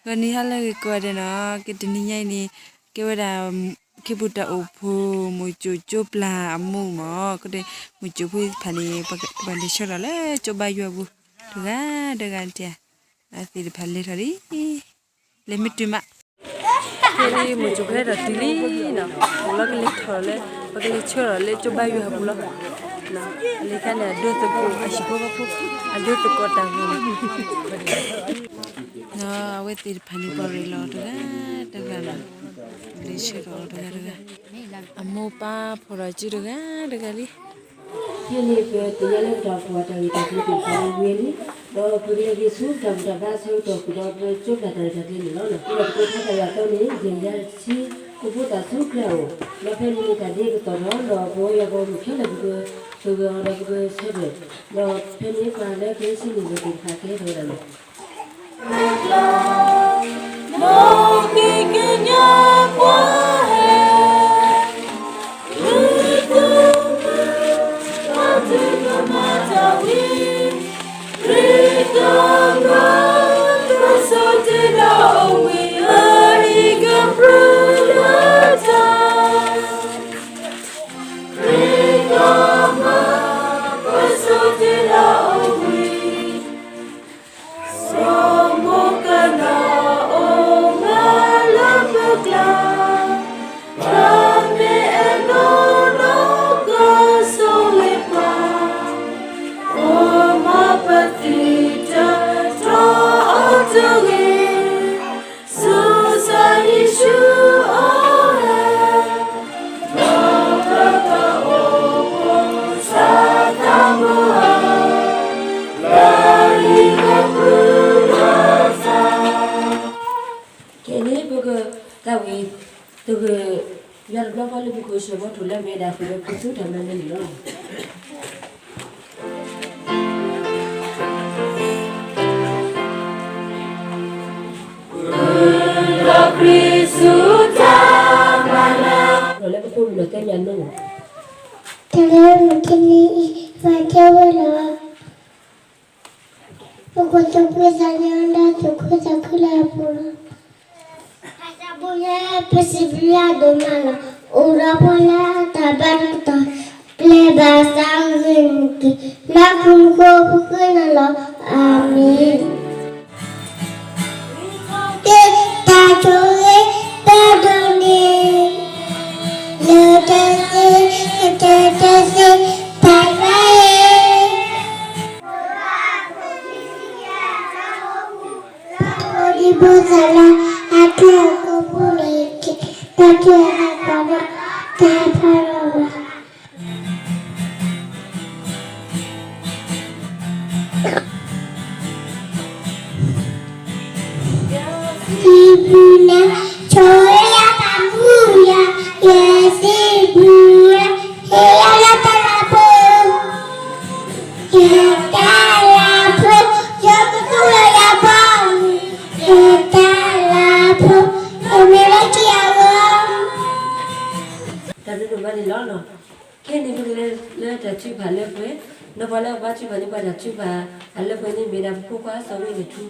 ဂီၤနံၤဟါလၢအဂ့ၤကိးဂၤဒဲးနီၤ, ကဲတနံၤညါအံၤန့ၣ် ကဲဝဲဒၣ် ခ့ပူၤတၢ်အိၣ်ဖှိၣ် မိၢ်ကၠိကၠိပျၢ်အမူးမၢ်, ကဒဲ မိၢ်ကၠိဖိသ့ၣ်တဖၣ်န့ၣ် ပှၤလဲၤဆှၢထီၣ်လၢကၠိဘါယွၤပူၤ တဂၤတဂၤတၢ် အဝဲသ့ၣ်တဖၣ်လဲၤထီၣ်လံ လဲၤမ့ၢ်တုၤမး ဖဲလံ မိၢ်ကၠိဖိဟဲထီၣ်တုၤလံနီၤ, အိၣ်လီၤကလဲၤထီၣ်လၢ ပကလဲၤဆှၢထီၣ်လၢကၠိဘါယွၤပူၤလီၤ, အလဲၤခါန့ၣ် အဒိသကိး အဟံၣ်ဖိဃီဖိ အဒိသကိးတၢ်ဂီၤ အဝဲသ့ၣ်တဖၣ်န့ၣ် ပှၤရ့လီၤတဂၤတဂၤလီၤ, လဲၤဆှၢထီၣ်တဂၤတဂၤ, အမိၢ်ပၢ်ဖိဒီးစုတဂၤတဂၤလံ ဖဲန့ၣ်ပတနံၤညါလၢပတၢ်အိၣ်ဖှိၣ်အတၢ်ဂ့ၢ်တၢ်ကျိၤတဖၣ်ဝံၤန့ၣ်, ဒီးပကလဲၤက့ၤဆူတၢ်ဘူၣ်တၢ်ဘါဆၢကတီၢ်ဃုာ်ဒီးပကၠိပျၢ်တၢ်ရဲၣ်တၢ်ကျဲၤန့ၣ်လီၤ. ဒီးပကထါတၢ်ဂ့ၢ်အသီန့ၣ် ယဲၢ်ကယၤတဆံ ကိၣ်ဖိသၣ်ဆူကျဲအိၣ်, ဒီးဖဲန့ၣ်န့ၣ်တၢ်ဒ့ကတီၢ်ထီၣ် ဒီးပဝဲယွၤပှၤဂီၢ်မုၢ်ခဲလၢာ်ပကသဂၢၢ်အီၤဒီးပကဆၢထၢၣ်, ဒီးဖဲန့ၣ်ပှၤလၢကဟဲဆူန့ၣ် ပသ့ၣ်တဖၣ်ကဟဲထီၣ်ဝဲဒၣ်လီၤ.ခဲအံၤန့ၣ် ပကသးဝံၣ်သဂၢၢ် ယွၤတဘျီဃီလၢပခိၣ်ဆၢဘီထူၣ်လၢမ့ၢ်ဒၣ်ဃုာ်ဒီးခရံာ်သူတၢ်မၤနၢၤန့ၣ်လီၤ. ဒီးလၢပဖိမုၣ်ဒီးတဲမ့ၢ်အနီၢ် တၢ်လၢမုၢ်တနံၤအံၤ ပှၤတဲဝဲလီၤ ပကတိၤပှၤသးညီဒီးသူၣ်ခုသးခုလၢအပူၤလီၤ. ဘၣ်ဆၣ်ဘိယဲ ပစံးဘျုးဒိၣ်မးလီၤ. အိၣ်ဒီးပှၤလၢတၢ်ဘါတၢ်တီၢ် ပျဲဘၣ်သးဂ့ၤမုာ်က့ၤ လၢခိမူခိၣ်ပဃ့နၤလီၤ. အၤမ့ၣ်. တၢ်ဆိၣ်ဂ့ၤပဒိးန့ၢ် လၢတၢ်သ့ တၢ်သ့ တၢ်သ့ တၢ်သ့ ဒ်ဖိသၣ်လၢအကျဲကိးပူၤန့ၣ်က့ၤ တၢ်ထုးအသးဒီး တၢ်ဖးလီၤဘၣ် စံးဘျုးနၤ ဆိၣ်ဂ့ၤယၤပမူယၤ ယစံးဘျုးယၤ ဟ့ၣ်ယၤလၢတၢ်လၤဖိ ယတၢ်လၤဖိ ယကသူၣ်လၢယပှၤ ယတၢ်လၤဖိ ယမ့ၢ်လၢခံအဂီၢ် တၢ်ဘျုးဒိၣ်မးန့ၣ်လီၤ. ခဲအံၤန့ၣ် ပကလဲၤလၢတၢ်ထုကဖၣ်လၢပှဲၤ, ဒီးပှၤလၢအဘါထုကဖၣ်န့ၢ်ပှၤတၢ်ထုကဖၣ်အလၢပှဲၤန့ၣ် မ့ၢ်ဒၣ်ပဖိခွါစီၤဝ့န့ၣ်ထူ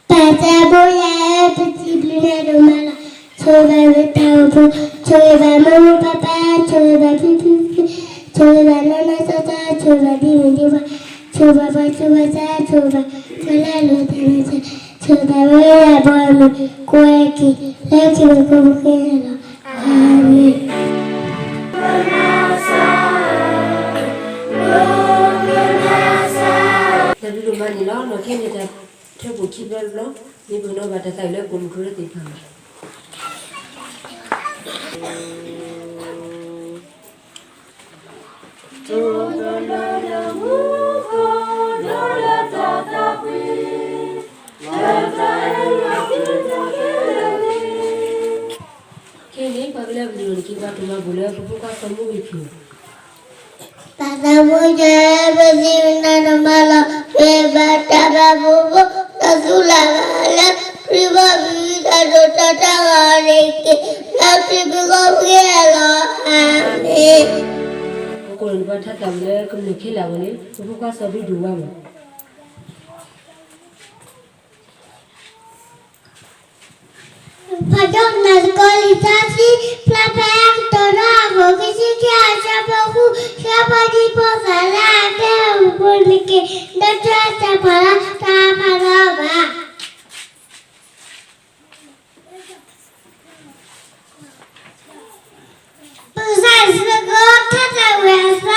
ပၢ်သးဘိယဲ ပစံးဘျုးနၤဒိၣ်မးလီၤ. ဆိၣ်ဂ့ၤဘၣ်ဝဲတၢ်အိၣ်ဖှိၣ်, ဆိၣ်ဂ့ၤဘၣ်မိၢ်မိၢ်ပၢ်ပၢ်, ဆိၣ်ဂ့ၤဘၣ်ဖံဖံဖံ, ဆိၣ်ဂ့ၤဘၣ်နီၢ်နီၢ်သီသီ, ဆိၣ်ဂ့ၤဘၣ်ဒ်မုၢ်ဒ်ပှၤ, ဆိၣ်ဂ့ၤဘၣ်ပှၤဆူးပှၤဆါ, ဆိၣ်ဂ့ၤဘၣ်လၢအလိၤတၢ်နီၢ်ဆါ, ဆိၣ်ဂ့ၤဘၣ်ဝဲဒၣ်ပှၤဂီၢ်မုၢ်ကိးဂၤဒဲး, လၢခံမံၤကိးပူၤဃ့နၤလီၤ. အၤမ့ၣ်. တၢ်ဘျုးဒိၣ်မးန့ၣ်လီၤ. ခဲအံၤန့ၣ် တၢ်ထၢဖှိၣ်ခံဘျီတဘျီ, မ့ၢ်ပကနီၣ်ဘၣ်တၢ်သးဝံၣ်လၢပိာ်မုၣ်ကရၢသ့ၣ်တဖၣ်လီၤ. ခဲအံၤန့ၣ် ပှၤကလဲၤအကလုၢ်န့ၣ် က့ၤပှၤကမၤဘူၣ်လၢပဖိခွါစီၤမူဂံၢ်ဖံး ပၢ်သးဘိယဲ ပစံးဘျုးနၤဒိၣ်မးလီၤ. မ့ၢ်ဘၣ်တၢ်ဘၣ်ဘိဘိ ဒီးသူၣ်လၢ်ဂၤလၢ ခရံာ်ဘၣ်ဘုး တၢ်ဒိၣ်တၢ်ထၢဂၤန့ၣ်က့ၤ လၢခရံာ်ပဂီၢ်ပဂ့ၤလီၤ. အၤမ့ၣ်. ပကိးန့ၣ်ပှၤထါတၢ်ဝံၤလၢကမျၢၢ်ခဲလၢာ်အဂီၢ်န့ၣ် ပဖိခွါစီၤဒူဒူဝါမး ဖးဒိၣ်နၢ်သကိးလံာ်စီဆှံ, ဖျါဖဲအကတိၤဒိၣ်အခိၣ်ခံဆံခံအဆၢဖိဃု, ဆၢဖိဒံဖိသၣ်လၢအကဲအပူၤန့ၣ်က့ၤ ဒီးတၢ်တၢ်ဖးလီၤတၢ်ဖးလီၤဘၣ်. ပကစၢ်ယ့ၣ်ၡူးခရံာ်ထါသးဝံၣ်အသီ,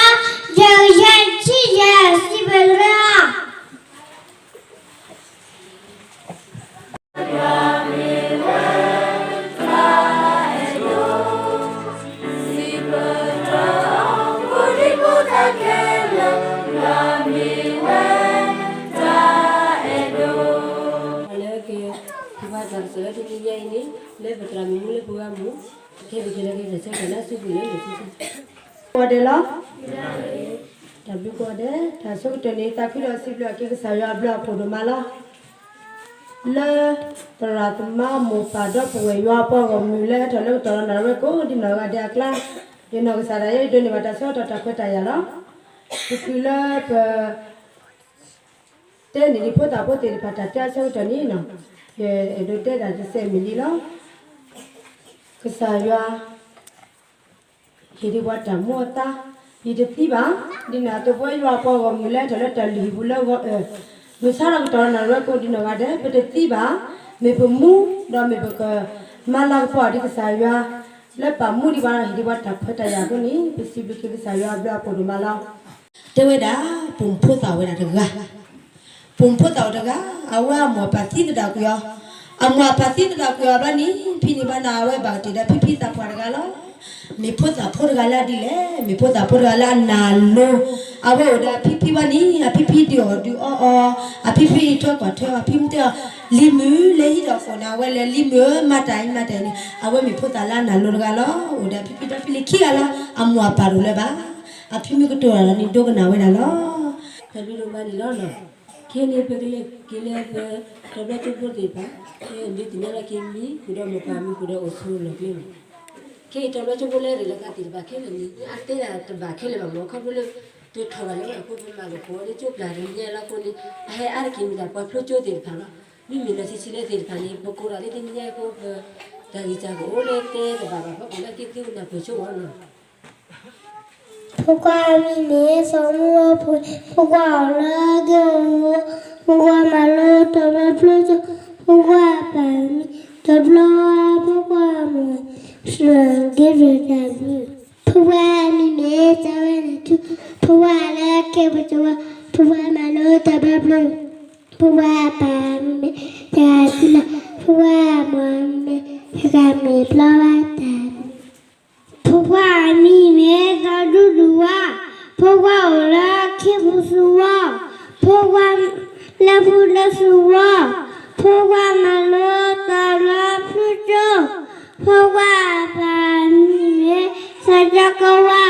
ယဲၢ်ကယၤတဆံယဲၢ် စံးဘျုးက့ၤလီၤ. လၢက့ၤ ပှၤတၢ်ကစီၣ်လၢတနံၤညါအံၤန့ၣ် လၢပသရၣ်မုၣ်မူလၢပှၤဂၤမူ ကဲပကဲလၢက့ၤတၢ်ဆၢကတီၢ်လၢအစုပူၤလၢလၢာ်ဆူ ကိးဂၤဒဲးလီၤ. တၢ်ဘျုးကိးဂၤဒဲး, တၢ်ဆၢကတီၢ်န့ၣ် သးခုဒီးစံးဘျုးက့ၤကစၢ်ယွၤအဘျုးအဖှိၣ်ဒိၣ်မးလီၤ. လၢသရၣ်သမါမိၢ်ပၢ်ဒီပုၢ်ဝဲၢ်ယွၤအပှၤဂီၢ်မုၢ်လၢဟဲထီၣ်လၢကတီၢ်ဒီးနၢ်ဝဲကိးဒ်နီၢ်ဂၤဒဲးအကျါ, ယနီၢ်ကစၢ်ဒၣ်ယဲဒိးန့ၢ်ဘၣ်တၢ်ဆၢကတီၢ်တၢ်ခွဲးတၢ်ယာ်လီၤ. ပတုၤလၢပ တဲန့ၢ်ဒံးဖိသၣ်ဖိသ့ၣ်တဖၣ်တၢ်တဲအဆၢကတီၢ်န့ၣ်, ယအဲၣ်ဒိးတဲဒၣ်တစဲးမ့ၢ်လံလီၤ. ကစၢ်ယွၤ ဟ့ၣ်ဒံးပှၤတၢ်မူအသါ, ယတသံဘၣ်, ဒ်န့ၣ်အသိးပဝဲယွၤအပှၤဂီၢ်မုၢ်လၢဟဲထီၣ်လၢတၢ်လုၢ်ဟံၣ်ပူၤလၢဂီၤအၢၣ်, မုၢ်ဆါဒီးကတီၢ်ဒီးနၢ်ဝဲကိးဒ်နီၢ်ဂၤဒဲး ပတသံဘၣ်, မ့ၢ်ပမူ, ဒီးမ့ၢ်ပကမၤလၤကပီၤဒံးကစၢ်ယွၤ လၢပာ်မူဒံးပှၤဒီးဟ့ၣ်ဒံးပှၤတၢ်ခွဲးတၢ်ယာ်အဃိန့ၣ် ပစံးဘျုးက့ၤကစၢ်ယွၤအဘျုးအဖှိၣ်ဒိၣ်မးလီၤ. တဲဝဲဒၣ် ပိာ်မုၣ်ဖိသၣ်ဝဲဒၣ်တဂၤ, ပိာ်မုၣ်ဖိသၣ်ဝဲတဂၤ, အဝဲအမိၢ်အပၢ်သံသဒၣ်ကွံာ်အီၤ, အမိၢ်အပၢ်သံသဒၣ်ကွံာ်အီၤဘျီန့ၣ် ဖံန့ၣ်ဘၣ်နၤ အဝဲဘၣ်ကတၢၢ်ဒီးဖံဖံသးပှၢ်တဂၤလီၤ. မ့ၢ်ဖိသၣ်ဖိတဂၤလၢအဒ်လဲၣ်, မ့ၢ်ဖိသၣ်ဖိတဂၤလၢအနာ်လိၤ, အဝဲအိၣ်ဒီးအဖံဖံဘၣ်န့ၣ် အဖံဖံဒုးအီၣ်ဒုးအီအီၤ, အဖံဖံအံးထွဲကွၢ်ထွဲအီၤ, အဖံဖံတဲအီၤ, လံၤမုၣ်လၢဟံးဒီးဃိးန့ၣ် အဝဲလဲၤ လံၤမုၣ်ဧၢ မၤတၢ်အံၤမၤတၢ်အံၤန့ၣ် အဝဲမ့ၢ်ဖိသၣ်လၢအနာ်လိၤတဂၤလီၤ. အိၣ်ဒီးအဖံဖံဒီးဖံလံၤခံဂၤလီၤ. အမိၢ်အပၢ်တအိၣ်လၢၤဘၣ်. အဖံမ့ၢ်ကတိၤတၢ်လီၤန့ၣ် ဒိကနၣ်ဝဲဒၣ်လီၤ. တၢ်ဘျုးဒိၣ်မးန့ၣ်လီၤ. ခဲအံၤန့ၣ် ပကလဲၤက့ၤလၢပ တဘျီကၠိဖိသ့ၣ်တဖၣ်, ဒုးသ့ၣ်ညါလီၤက့ၤမံၤဃုာ်ဒီးမိၢ်ပၢ်မံၤဃုာ်ဒီးအိၣ်ဆူၣ်လီၤကျဲလီၤ. ခဲအံၤတဘျီကၠိဖိလၢရ့ၣ်လီၤသးသ့ၣ်တဖၣ်ခဲလၢာ်န့ၣ် အတဲဒၣ်တဘၣ်ခဲလၢာ်ဘၣ်မး ခီဖျိလၢ တထီၣ်ဘၣ်လၢအဃိ ပမၤကပီၤလၢကၠိပျၢ်တနံၤညါလီၤအဃိန့ၣ် အဟဲအါတက့ၢ်မ့ၢ်ဒၣ်ပှၤဖျိကၠိသ့ၣ်တဖၣ်လီၤ. မ့မ့ၢ်လီၤဆံးဆံးလၢသ့ၣ်တဖၣ်န့ၣ် ပကိးဒၣ်လၢတနံၤညါအဃိ ပတၢ်ဂံၢ်စၢ်ကအိၣ်လၢတဲတဘၣ်ဘၣ် ပကိးလၢက့ၤသုကနၢ်ပၢၢ်ဆိဝဲလီၤ. ဖိခွါအမံၤမ့ၢ်စီၤမူအီဖိ, ဖိခွါအိၣ်လၢက့ၤအိၣ်, ဖိခွါမၤလိတဘျီဖျိကၠိ, ဖိခွါအပၢ်မံၤ တဘျီဝါ, ဖိခွါအမိၢ် စၢၤက့ၤရ့ၣ်တၢ်ဘျုး. ဖိခွါအမံၤမ့ၢ်စီၤဝဲနထူ, ဖိခွါလၢက့ၤပစိဝါ, ဖိခွါမၤလိတဘျီဖျိ, ဖိခွါအပၢ်မံၤမ့ၢ်တဂၤခံလီၤ, ဖိခွါအမိၢ်မံၤမ့ၢ်တဂၤမ့ၢ်ဘျီဝါတၢ်ဘျုး. ဖိခွါအမံၤမ့ၢ်စီၤဒူဒူဝါ, ဖိခွါအိၣ်လၢခ့ပူၤစဝီ, ဖိခွါလၢဖူလၢစဝီ, ဖိခွါမၤလိတဘျီဖျိကၠိ, ဖိခွါအပၢ်မံၤမ့ၢ်စီၤကၠီကဝါ,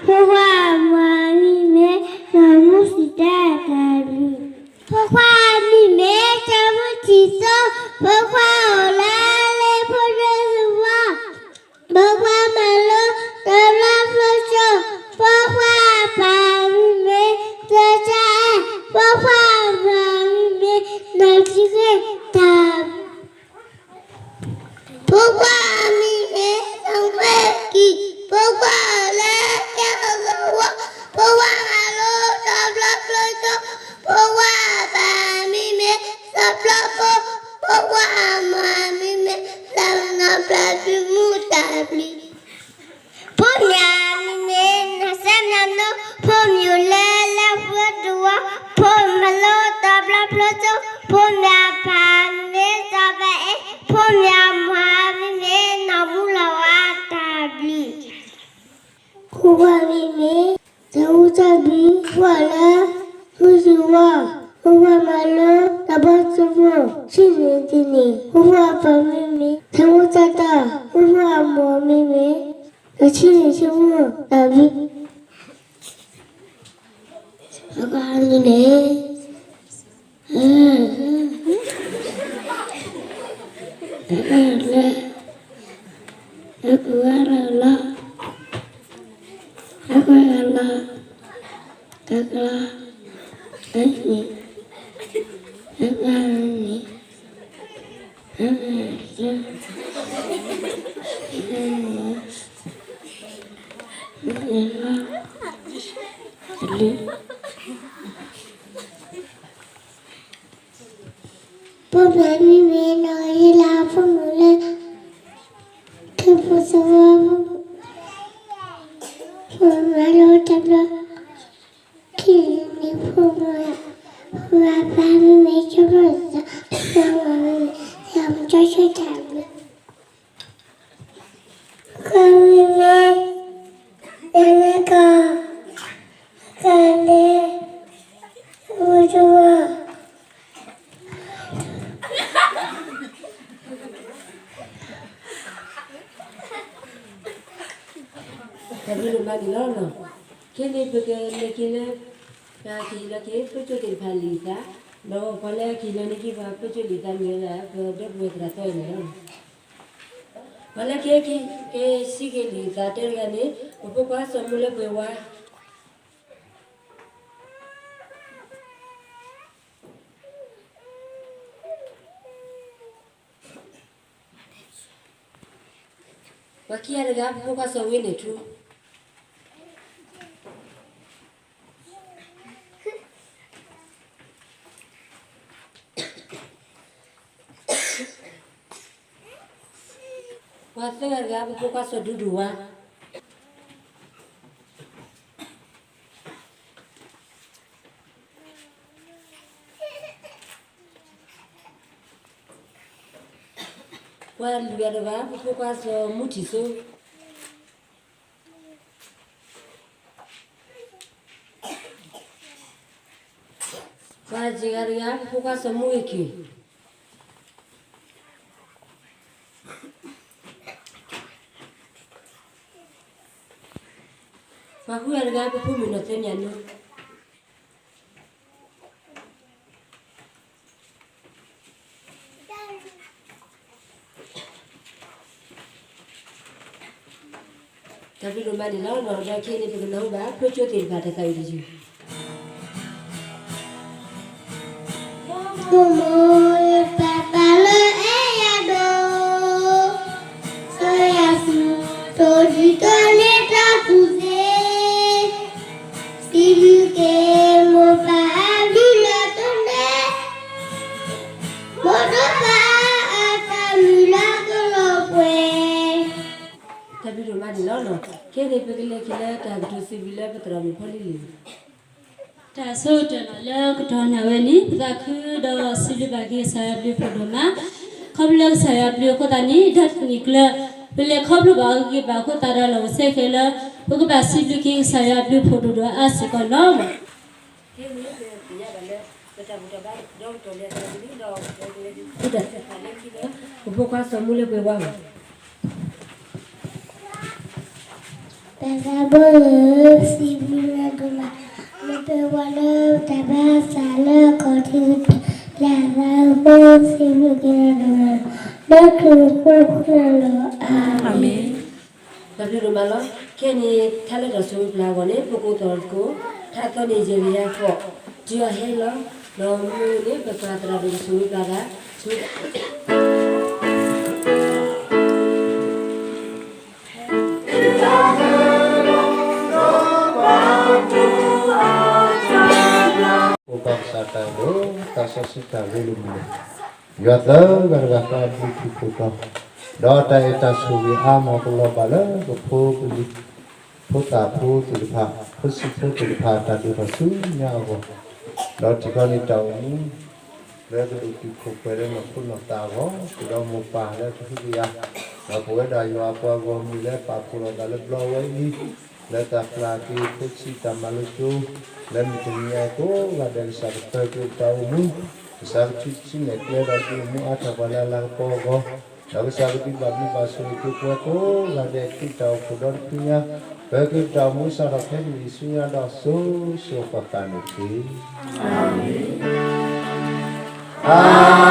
ဖိခွါအမိၢ်မံၤမ့ၢ်နီၢ်မူစံးတၢ်တၢ်ဘျုး. ဖိခွါအမံၤမ့ၢ်စီၤမူထံသိ, ဖိခွါအိၣ်လၢလ့ဖိဒိစဝီ, ဖိခွါမၤလိတဘျီဖျိကၠိ, ဖိခွါအပၢ်မံၤမ့ၢ်စီၤကၠီအဲၣ်, ဖိခွါအမိၢ်မံၤမ့ၢ်နီၢ်ထံဃ့တၢ် ဖိခွါအမံၤမ့ၢ်စီၤဝဲကံ, ဖိခွါအိၣ်လၢက့ၤအိၣ်သဝီ, ဖိခွါမၤလိတဘျီဖျိကၠိ, ဖိခွါအပၢ်မံၤမ့ၢ်စီၤပျီဖိ, ဖိခွါအမိၢ်မံၤမ့ၢ်လၢနီၢ်ပျၢ်ဘျုးမူတၢ်ဘျုး. ဖိမါအမံၤမ့ၢ်နီၢ်စဲနီၢ်နိ, ဖိမါအိၣ်လၢလၢဖျိတဝီ, ဖိမၤလိတဘျီဖျိကၠိ, ဖိမါအပၢ်မံၤမ့ၢ်စီၤပအဲၣ်, ဖိမါအမိၢ်မံၤမ့ၢ်နီၢ်မူလီၤဝါတၢ်ဘျုး. ဖိခွါမံၤမ့ၢ် တၢ်အူတၢ်ဘံ, ဖိခွါလၢ မုၢ်ဆူၣ်ဝါ, ဖိခွါမၤလိ တၢ်ဘီၣ်ဆိဖိ, ဆံးန့ၢ်တန့ၢ်, ဖိခွါအပၢ်မံၤမ့ၢ် တၢ်မူတၢ်တီ, ဖိခွါအမိၢ်မံၤမ့ၢ် တၢ်ဆံးန့ၢ်ဆံးမူတၢ်ဘျုး. ဖိခွါမံၤမ့ၢ် လၢ လၢ လၢ လၢ လၢ လၢ လၢ ဖိမုၣ်မံၤမ့ၢ်နီၢ်ဟ့ၣ်လၤဖိမုၣ်လၢ ခ့ဖိသဝီဖိ ဖိမုၣ်မၤလိတၢ်ဘျီ ခံနံၣ်ဖိမုၣ် ဖိမုၣ်အပၢ်မံၤမ့ၢ်ကၠီဖိသၣ် ဖိမုၣ်မံၤမ့ၢ် ယမၤကၠီဆိတၢ်ဘျီ ခီမံၤမ့ၢ် ယမၤကီၢ် ခီလဲၣ် ဝူတဝီ တၢ်ဘျုးဒိၣ်မးန့ၣ်လီၤ. ခဲန့ၣ်ပကလဲၤက့ၤလၢ ပကဟ့ၣ်လီၤက့ၤ ဖိကၠိသ့ၣ်တဖၣ်လံာ်သး, ဒီးပှၤလၢအကဟ့ၣ်လီၤန့ၢ်က့ၤပှၤဖိကၠိလံာ်သးမ့ၢ်ဝဲဒၣ် ပဒီပုၢ်ဝဲၢ်သရၣ်သီအံၤန့ၣ်လီၤ. ပှၤလၢကဟဲက့ၤ ကဟဲစံးက့ၤလံာ်သးတဲတဂၤန့ၣ် ပဖိခွါစီၤမူလၢပှဲၤဝါ ပှၤခံဂၤတဂၤ ပဖိခွါစီၤဝ့န့ၣ်ထူ, ပှၤသၢဂၤတဂၤ ပဖိခွါစီၤဒူဒူဝါ ပှၤလွံၢ်ဂၤတဂၤ ပဖိခွါစီၤမူထံၣ်စိ ပှၤယဲၢ်ဂၤတဂၤ ပဖိခွါစီၤမူဂ့ၤက့ၤ, ပှၤဃုဂၤတဂၤ ပဖိမုၣ်နီၢ်သၢညါနူ တၢ်ဘျုးဒိၣ်မးန့ၣ်လီၤ. ဒီးခဲအံၤန့ၣ် ပကနၢ်ဟူဘၣ် ဖိကၠိသ့ၣ်တဖၣ်တၢ်သးဝံၣ်တယုၢ် မိၢ်မိၢ်ယပၢ်ပၢ်လၢအဲၣ်ယၤဒီး, စီၤယၤစူၤ တိၢ်ဒံးကီန့ၢ်တၢ်ကူၣ်သ့, စံးဘျုးက့ၤ မိၢ်ပၢ်အဘျုးလၢတၢ်နဲ, မိၢ်ဒီးပၢ်အတၢ်မုၢ်လၢ်ကလီၤပှဲၤ တၢ်ဘျုးဒိၣ်မးန့ၣ်လီၤ. ခဲအံၤန့ၣ် ပကလဲၤက့ၤလၢတၢ်ကတိၤစံးဘျုးလၢပသရၣ်မုၣ်ဖီလံလံၤ တၢ်ဆိကတၢၢ်လီၤလၢကတီၢ်နၣ်ဝဲန့ၣ် ပသးခုဒီးစံးဘျုးဘၣ်က့ၤကစၢ်ယွၤဘျုးဖှိၣ်ဒိၣ်မး, ခီဖျိလၢကစၢ်ယွၤဘျုးအဃိသတးန့ၣ် တနံၤကျၢၤ ပလဲၤခီဖျိဘၣ်အဂ့ၢ်ဘၣ်အဃိသတးဒီး လီၤဂာ်စဲခဲလၢ ပကဘၣ်စံးဘျုးက့ၤကစၢ်ယွၤဘျုးဖှိၣ်ဒိၣ်ဒိၣ်အါစ့ၢ်ကီးလီၤ. ခဲအံၤန့ၣ်ပသ့ၣ်ညါဘၣ်လၢ ပတၢ်ဘူၣ်တၢ်ဘါဒီကတီၢ်လၢအသးန့ၣ်ဒီး ပကလဲၤဒုး ပတၢ်သ့ၣ်တဖၣ်လၢခံလၢ ပဖိခွါစီၤမူလၢပှဲၤဝါမး တၢ်သးဘိဧၢ, စံးဘျုးနၤဒိၣ်မး, နပှဲၤဝါလၢတၢ်ဘၣ်သးလၢအခီၣ်ထံးကတၢၢ်, လၢအသးဘိစံးဘျုးက့ၤနၤဒိၣ်မး, လၢခရံာ်ဖိဃိလီၤ, အၤမ့ၣ်. တၢ်ဘျုးဒိၣ်မးလီၤ. ခဲအံၤန့ၣ် ထါလၢတၢ်ဆိၣ်ဂ့ၤပျၢ်အဂီၢ်န့ၣ် ပကအိၣ်သီၣ်တကိး, ထါသီန့ၣ် ယဲၢ်ကယၤဃိး, တုၤအဟဲလီၤ, ဒီးမ့ၢ်န့ၣ် ပသရၣ်ဒိၣ်ကဆိၣ်ဂ့ၤပျၢ်တၢ် အိၣ်ဘၣ်ကစၢ်တၢ်အဒိၣ်, သးစီဆှံတၢ်ရ့လိာ်မုာ်လိာ်, ယွၤသၢဂၤတဂၤဃၣ်ဘျုးထူးဖှိၣ်တီ, ဒီးတၢ်အဲၣ်တၢ်ဆိၣ်ဂ့ၤအါမးကလီၤဘၣ်လၢပဖိပလံၤ, ဖိသၣ်ဖိသ့ၣ်တဖၣ်, ဖိဆံးဖိသ့ၣ်တဖၣ် တၢ်ဒိၣ်ထီၣ်ဆူညါအဂီၢ်, ဒီးထံၣ်ခီန့ၣ်တၢ်အိၣ်မူ လၢကဒိၣ်တုာ်ခိၣ်ပှဲၤလၢနီၢ်ခိနီၢ်သးအဂီၢ်, ဃုာ်ဒီးမိၢ်ပၢ်လၢကဟုကယာ်, ဒီးပဝဲဒၣ်ယွၤအပှၤဂီၢ်မုၢ်လၢပာ်ဖှိၣ်လိာ်သးလၢဘျီဝဲအံၤ, လၢတၢ်ပျၢ်က့ၤဖိဆံးတၢ်မၤလိကၠိ, လၢမုၢ်တနံၤညါအံၤကိးဂၤဒဲး ကစၢ်ကပၢၤက့ၤပတၢ်အိၣ်မူ, ကစၢ်ကထုးထီၣ်နဲၣ်ကျဲဒီးဒုးအိၣ်မူအါထီၣ်ပှၤလၢအလၤကပီၤအဂီၢ်, ဒီးကစၢ်ကဒုးဘၣ်ဘျုးဘၣ်ဆိၣ်ဂ့ၤက့ၤပဝဲကိးဂၤဒဲး ခရံာ်တၢ်အိၣ်ဖှိၣ်ဒီတဖုညါ, ပၢၤက့ၤပတၢ်အိၣ်မူစးထီၣ်ဖဲန့ၣ် ဆူညါဒီးစိၤစိၤဃၣ်ဃၣ်န့ၣ်တက့ၢ်. အၤမ့ၣ်.